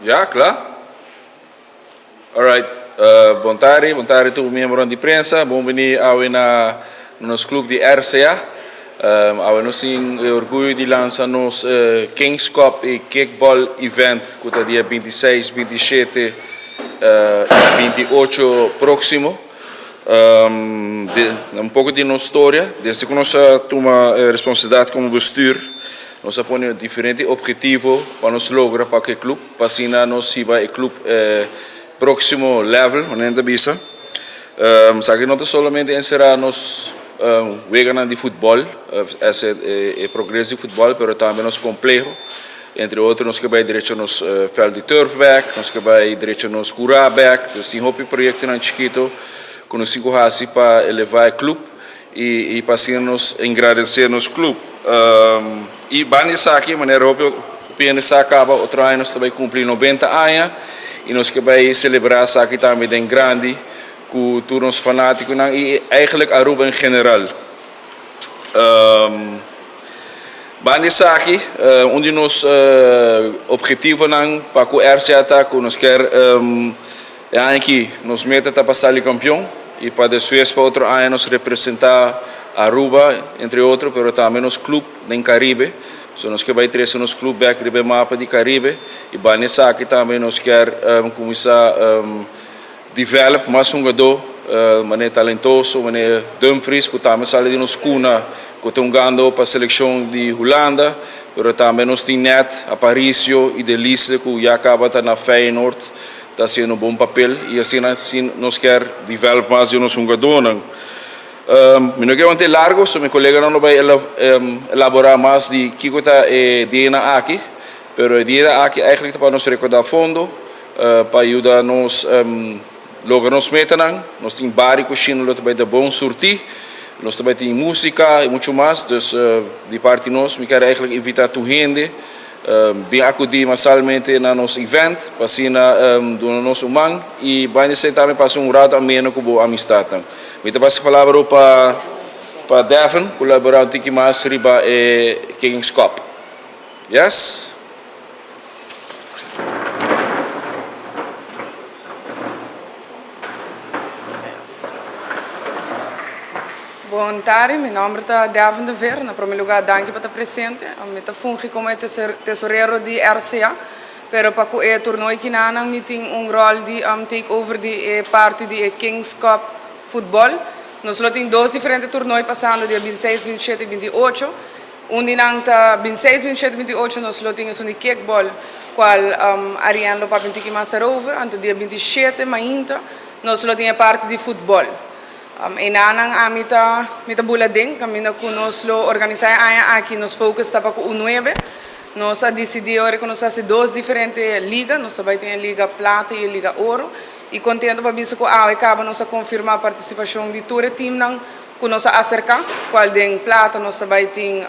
Ya, kla? Alright, bon tardi, bon tardi tur miembronan di prensa, bon bini awe na nos club di RCA. Awe nos tin e orguyo di lansa nos Kings Cup y Kickball Event cu ta dia 26, 27 y 28 proximo. Un poco di nos storia, desde cu nos a tuma e responsabilidad como bestuur, nos a pone diferente obhetivo pa nos logra pa cu e club, pa asina nos hiba e club e proximo level, manera nan ta bisa. Esaki no ta solamente encera nos weganan di futbol, e progreso di futbol, pero tambe nos compleho. Entre otro nos ke bai drecha nos veld di turf bek, nos ke bai drecha nos kura bek, dus tin hopi proyectonan chikito ku nos tin ku hasi pa eleva e club i pa asina nos engrandece nos club. I banda di esaki, manera hopi hopi hende sa kaba, otro aña nos ta bai cumpli 90 aña i nos ke bai celebra esaki tambe den grandi ku tur nos fanaticonan i eigenlijk Aruba en general. Banda di esaki, un di nos obhetivonan pa ku RCA ta ku nos kier e aña aki nos meta ta pa sali kampion i pa despues pa otro aña nos representa Aruba entre otro pero tambe nos club den Caribe. So nos kier bai trese nos club bek riba e mapa di Caribe i banda di esaki tambe nos kier kuminsá Develop mas hungadó manera talentoso, manera Dumfries ku tambe sali di nos kuna ku ta hungando pa selekshon di Hulanda, pero tambe nos tin Net, Aparicio i Delice ku ya kaba ta na Feyenoord ta hasiendo un bon papel i asina nos kier develop mas di nos hungadónan. Mi no ke want'é largo, so mi koleganan lo bai elaborá mas di kiko ta e dianan aki, pero e dianan aki eigenlijk ta pa nos rekordá fondo. Pa yuda nos logra nos metanan, nos tin bari kushina lo ta bai ta bon surtí, nos ta bai tin músika i muchu mas, dus di parti nos mi kier eigenlijk invitá tur hende bin akudí masalmente na nos event pa asina duna nos un man i bai nesei tambe pasa un rato ameno ku bo amistatnan. Mi ta pasa e palabra pa pa Devin ku lo elaborá un tiki mas riba e Kings Cup. Yes? Bon tardi, mi nomber ta Devin de Veer. Na prome lugar danki pa ta presente. Mi ta fungi como e tesorero di RCA, pero pa cu e torneo kinanan mi tin un rol di take over di e parti di e Kings Cup Futbol. Nos lo tin dos diferente torneo pasando dia 26, 27 y 28. Un di nan ta 26, 27, 28 nos lo tin esun di kickball cual Ariane lo papia un tiki mas erover. Anto dia 27 mainta nos lo tin e parti di futbol. Enanan ami ta mi ta bula den caminda cu nos lo organisa e aña aki nos focus ta pa cu U nuebe. Nos a dicidi ora cu nos haci dos diferente liga, nos ta bay tin e liga plata y e liga oro y contento pa bisa cu awe caba nos a confirma participacion di tur e teamnan Ku nos a aserká, kual den plata nos ta bai tin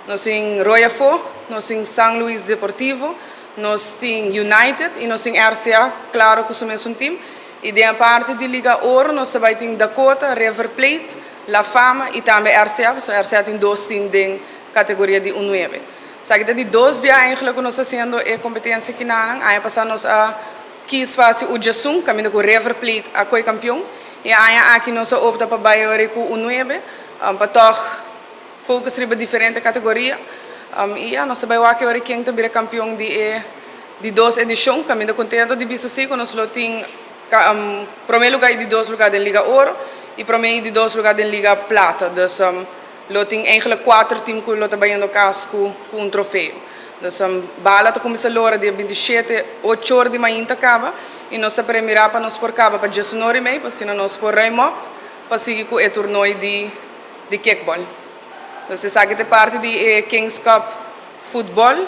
nos tin Roya Fo, nos tin San Luis Deportivo, nos tin United i nos tin RCA, klaro ku su mesun tim. I den e parti di Liga Oro nos ta bai tin Dakota, River Plate, La Fama i tambe RCA, pasobra RCA tin dos tim den kategoria di un nuebe. Esaki ta di dos bia eigentlik ku nos ta hasiendo e kompetensia kinanan. Aña pasá nos a Kis pa hasi Ujasun, kaminda ku River Plate a koi kampion. E aña aki nos a opta pa bai ori ku U nuebe, pa tòg focus riba diferente kategoria. I ya, nos ta bai wak ori ken ta bira kampion di e di dos edishon. Kaminda kontento di bisa si ku nos lo tin promé lugá i di dos lugá den Liga Oro i promé i di dos lugá den Liga Plata. Dus Lo tin eigenlijk kuater team ku lo ta bayendo kas ku ku un trofeo. Dus bala ta kuminsá lora dia 27 ocho or di mainta kaba i nos ta premirá pa nos por kaba pa diesunor i mei pa asina nos por ruim op pa sigui ku e toernooi di di kickball. Dus esaki ta e parti di e Kings Cup futbol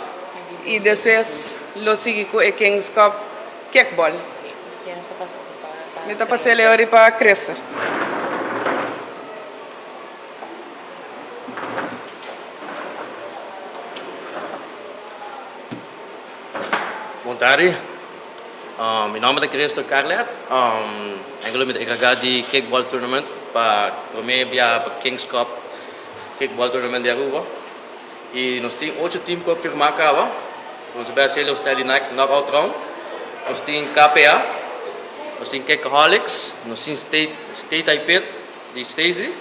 i despues lo sigui ku e Kings Cup kickball. Mi ta pas'é leu riba Christer. Bon tardi, mi nomber ta Christo Carlet, eigenlijk mi ta encarga di kickball tournament pa prome bia pa Kings Cup kickball tournament di Aruba y nos tin ocho team cu a firma caba. Nos ta bai hasi e style di knockout round. Nos tin KPA, nos tin Kickaholics, nos tin State I Fit di Stacy,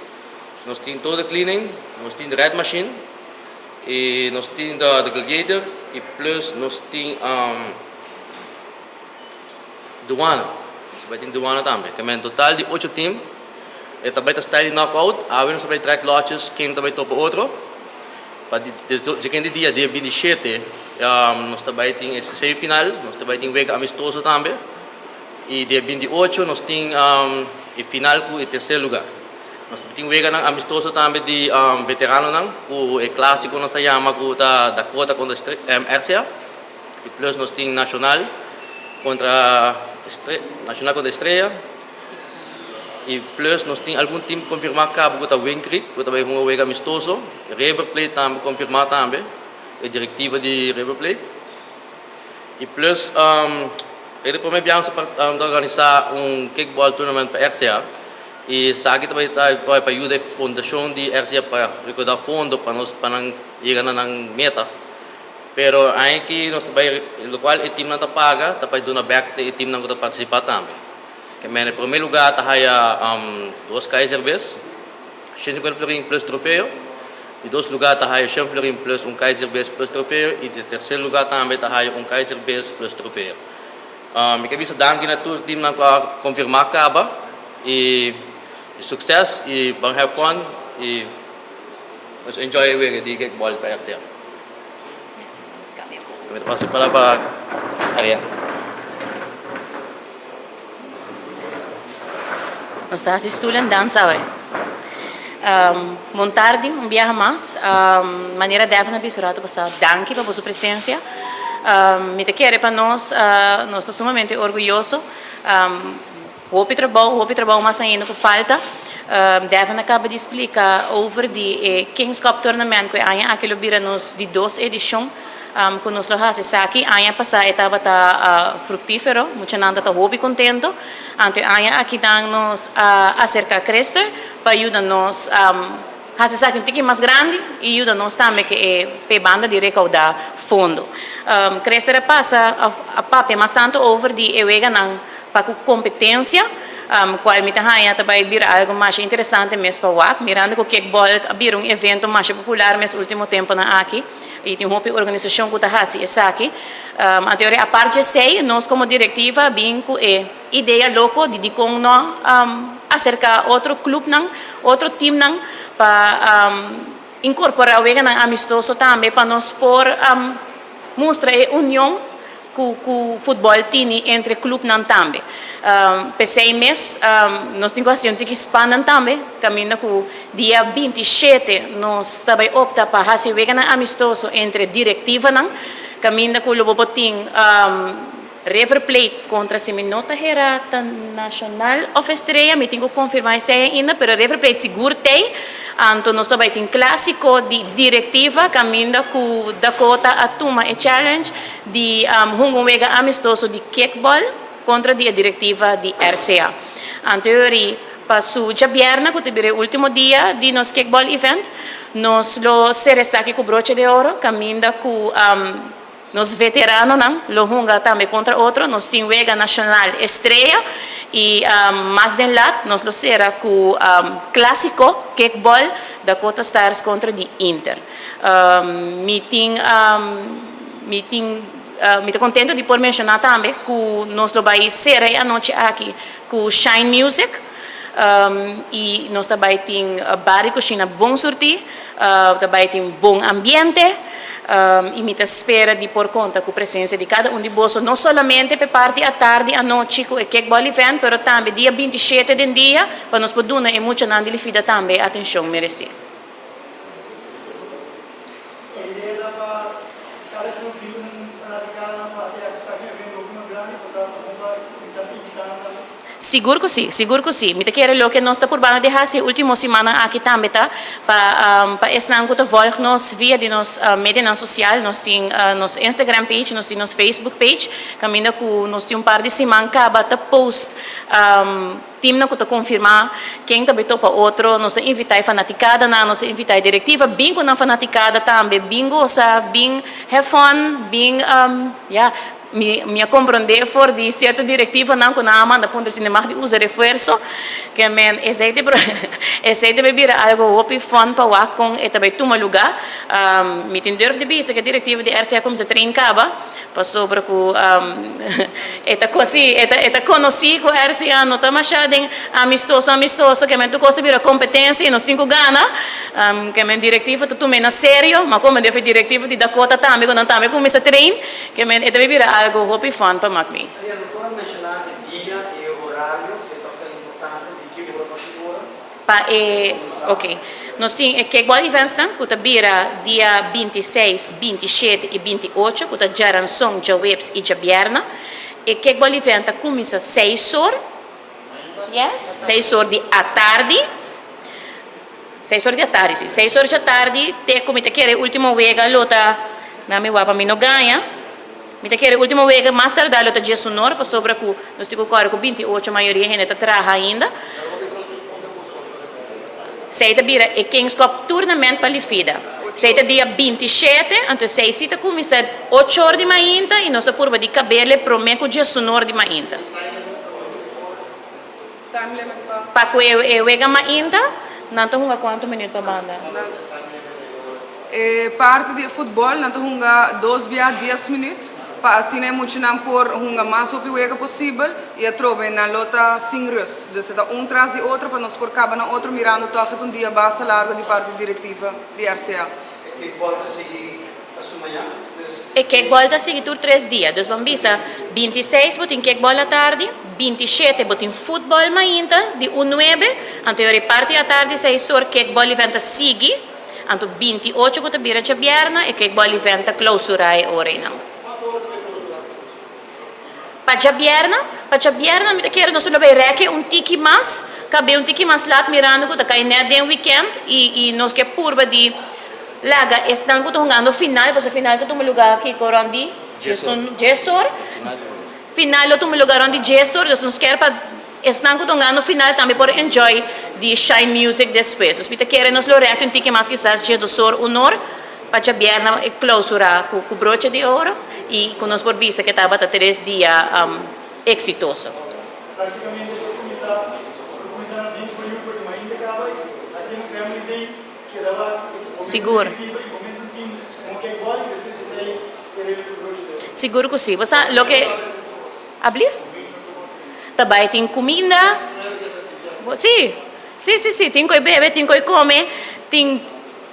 nos tin Total Cleaning, nos tin Red Machine y nos tin The Gladiator y plus nos tin Duana. Nos ta bai tin Duana tambe. Ke men total di ocho team. E ta bai ta style di knockout. Awe nos ta bai trek lotjes ken ta bai topa otro. Pa di siguiente dia, dia 27, nos ta bai tin e semifinal. Nos ta bai tin wega amistoso tambe. Y dia 28 nos tin e final ku e tercer lugar. Nos ta tin weganan amistoso tambe di veteranonan ku e clásico nos ta yama ku ta Dakota kontra RCA. Y plus nos tin Nacional kontra Nacional kontra Estrella. Y plus nos tin algun team konfirmá kaba ku ta Wing Creek ku ta bai hunga wega amistoso. River Plate tambe konfirmá tambe, e direktiva di River Plate. Y plus e di prome biaha nos ta organisá un kickball tournament pa RCA y esaki ta bai ta pa yuda e fundashon di RCA pa rekoudá fondo pa nos pa nan yega na nan meta. Pero aña aki nos ta bai lokual e teamnan ta paga ta bai duna bek te e teamnan ku ta partisipá tambe. Ke men e prome lugá ta haya dos kai serbes, 150 florin plus trofeo. Di dos lugá ta haya 100 florin plus un kai serbes plus trofeo i di terser lugá tambe ta haya un kai serbes plus trofeo. Mi ke bisa danki na tur teamnan ku a konfirmá kaba i sukses i ban have fun i nos enjoy e wega di kickball pa RCA. Mi ta pasa e palabra pa Ariel. Nos ta hasi stoel en dans awe. Bon tardi un biaha mas. Manera Devin a bisa un rato pasá, danki pa boso presensia. Mi ta kere pa nos, nos ta sumamente orguyoso. Hopi trabou, hopi trabou mas ainda ku falta. Devin a kaba di splika over di e Kings Cup Tournament ku e aña aki lo bira nos di dos edishon ku nos lo hasi esaki. Aña pasá e tabata fruktífero, muchanan ta ta hopi kontento. Anto e aña aki nan nos a aserká Christer pa yuda nos hasi esaki un tiki mas grandi i yuda nos tambe ku e p'e banda di rekoudá fondo. Christer a pasa a papia mas tantu over di e weganan Pa ku kompetensia, kual mi ta haña ta bai bira algu masha interesante mes pa wak, mirando ku kickball a bira un evento masha popular mes ultimo temponan aki i tin hopi organisashon ku ta hasi esaki. Anto yora apart dje esei nos komo direktiva a bin ku e idea loko di dikon no aserka otro klupnan, otro timnan pa inkorporá weganan amistoso tambe pa nos por mustra e union ku ku futbòl tini entre klupnan tambe. P'esei mes nos tin ku hasi un tiki spannan tambe, kaminda ku dia 27 nos ta bai opta pa hasi weganan amistoso entre direktivanan, kaminda ku lo bo por tin River Plate kontra si mi no ta hera ta Nacional òf Estrella, mi tin ku konfirmá esei ainda, pero River Plate sigur t'ei. Anto nos ta bai tin clásico di directiva caminda cu Dakota a tuma e challenge di hunga un wega amistoso di kickball contra di e directiva di RCA. Anto yori pa su djabièrnè cu ta bira e ultimo dia di nos kickball event nos lo cera esaki cu broche de oro caminda cu Nos veteranonan lo hunga tambe kontra otro, nos tin wega nashonal Estrella i mas den lat nos lo sera ku Klasiko Kickball Dakota Stars kontra di Inter. Mi tin mi tin mi ta kontento di por menshoná tambe ku nos lo bai sera e anochi aki ku Shine Music i nos ta bai tin bar i kushina bon surtí, ta bai tin bon ambiente. I mi ta spera di por konta ku presensia di kada un di boso, no solamente p'e parti atardi, anochi ku e kickball event, pero tambe dia 27 den dia, pa nos por duna e muchanan di Lifida tambe e atenshon meresé. E idea ta pa kada club di un fanaticada pa haci esaki un evento hopi mas grandi por ta bon pa cuminsa invita nan tambe. Sigur ku si, sigur ku si. Mi ta kere loke nos ta purbando di hasi e ultimo simannan aki tambe ta pa pa esnan ku ta volg nos via di nos medianan sosial. Nos tin nos Instagram page, nos tin nos Facebook page, kaminda ku nos tin un par di siman kaba ta post. Teamnan ku ta konfirmá ken ta bai topa otro. Nos ta invitá e fanatikadanan, nos ta invitá e direktiva, bin ku nan fanatikada tambe, bin gosa, bin have fun, bin, ya, mi mi a komprondé for di sierto direktivanan ku nan a manda puntra si nan mag di usa refuerso, ke men esei ta esei ta bai bira algu hopi fun pa wak kon e ta bai tuma lugá. Mi tin durf di bisa ku e direktiva di RCA kuminsá train kaba. Pasobra ku e ta kosi, e ta e ta konosí ku RCA no ta mashá den amistoso amistoso, ke men tur kos ta bira kompetensia i nos tin ku gana. Ke men direktiva ta tum'é na serio, ma komo def e direktiva di Dakota tambe ku nan tambe kuminsá train, ke men e ta bira algu hopi fun pa mak mi. Ariana, por a menshoná e dia i e horario, si e tabata importante, di ki ora pa ki ora? Pa e ok. Nos tin e kickball eventsnan ku ta bira dia 26, 27 i 28 ku ta djaranson, djaweps i djabièrnè. E kickball event ta kuminsá seis or, yes, seis or di atardi, seis or di atardi si, seis or djatardi te ku mi ta kere e ultimo wega lo ta, na mi wak pa mi no gaña, mi ta kere e ultimo wega mas tardá lo ta diesunor pasobra ku nos tin ku kòrè ku 28 mayoria hende ta traha ainda. Esei ta bira e Kings Cup Tournament pa Lifida. Esei ta dia 27, anto esei si ta kuminsá ocho or di mainta i nos ta purba di kab'el e promé ku diesunor di mainta. Pa ku e wega mainta, nan ta hunga kuantu minüt pa banda? E parti di e futbòl nan ta hunga dos bia dies minüt pa asina e muchanan por hunga mas hopi wega posibel i atrobe nan lo ta sin rust. Dus e ta un tras di otro pa nos por kaba na otro mirando tòg e ta un dia basta largo di parti direktiva di RCA. E kickball ta sigui ta su mañan, dus. E kickball ta sigui tur tres dia. Dus ban bisa 26 bo tin kickball atardi, 27 bo tin futbòl mainta di un nuebe, anto e ora e parti atardi seis or kickball event ta sigui. Anto 28 ku ta bira djabièrnè e kickball event ta klousurá e ora einan. Pa djabièrnè? Pa djabièrnè mi ta kere nos lo bai rèk'e un tiki mas, kab'é un tiki mas lat mirando ku ta kai nèt den wikènt i i nos ke purba di laga esnan ku ta hungando final, pasobra final ta tuma lugá kiko rònt di djes or, final lo tuma lugá rònt di djes or, dus nos kier pa Esnan ku ta hungando final tambe por enjoy di Shine Music despues. Dus mi ta kere nos lo rèk un tiki mas kisas djedosor unor pa djabièrnè e klousura ku broche di oro i ku nos por bisa ke tabata tres dia eksitoso. Práktikamente por kuminsá por kuminsá na 20 pa yu porque mainta kaba i hasiendo family day keda wak bo mes Sigur. direktiva i bo mes un team un kickball i despues esei ser'e ku broche di oro. Sigur ku si. Bo sa loke. Ablief? Ta bai tin kuminda? Sí, sí, sí, sí, tin koi bebe, tin koi kome, tin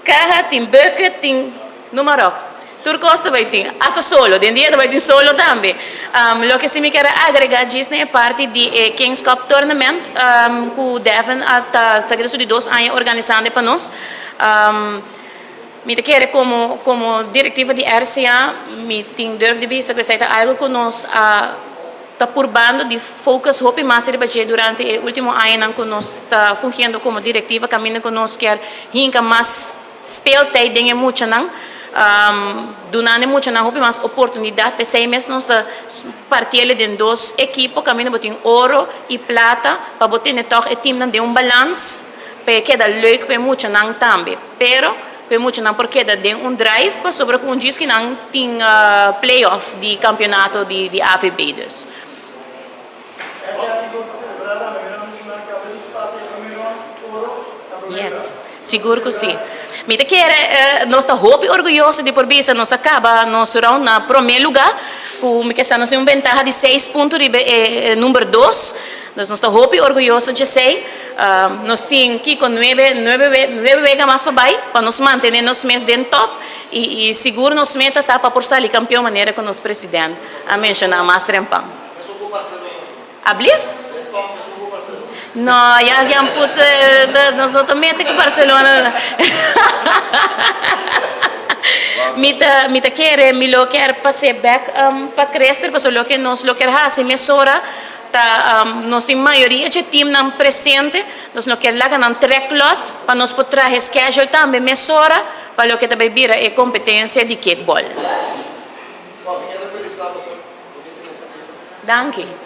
kaha, tin bucket, tin noem maar op. Tur kos ta bai tin, asta solo, den dia ta bai tin solo tambe. Loke si mi kier a agrega djis na e parti di e Kings Cup Tournament ku Devin a ta sa ki ta su di dos aña organisando pa nos. Mi ta kere komo komo direktiva di RCA mi tin durf di bisa ku esei ta algu ku nos a ta purbando di focus hopi mas riba dje durante e ultimo añanan ku nos ta fungiendo komo direktiva kaminda ku nos kier hinka mas speeltijd den e muchanan dunando e muchanan hopi mas oportunidat p'esei mes nos ta partiel den dos ekipo kaminda bo tin oro i plata pa bo tene tòg e timnan den un balans pa e keda leuk pa e muchanan tambe. Pero ku e muchanan por keda den un drive pasobra ku un djis ki nan tin play-off di kampionato di AVB dus. Yes, sigur ku si. Mi ta kere nos ta hopi orguyoso di por bisa nos a kaba nos round na prome luga ku mi ke sa nos tin un bentaha di seis punto riba e number dos. Dus nos ta hopi orguyoso djesei. Nos tin kiko nuebe nuebe nuebe wega mas pa bai pa nos mantene nos mes den top i i sigur nos meta ta pa por sali kampeon manera ku nos president a menshoná mas trempan. Ablief? No, ya Jan Putz nos no ta mete ku Barcelona. Mi ta mi ta kere mi lo kier pas'é bek pa Christer pasobra loke nos lo kier hasi mesora Ta nos tin mayoria dje teamnan presente, nos no kier laga nan trek lot pa nos por traha e schedule tambe mesora pa loke ta bay bira e competencia di kickball. Danki.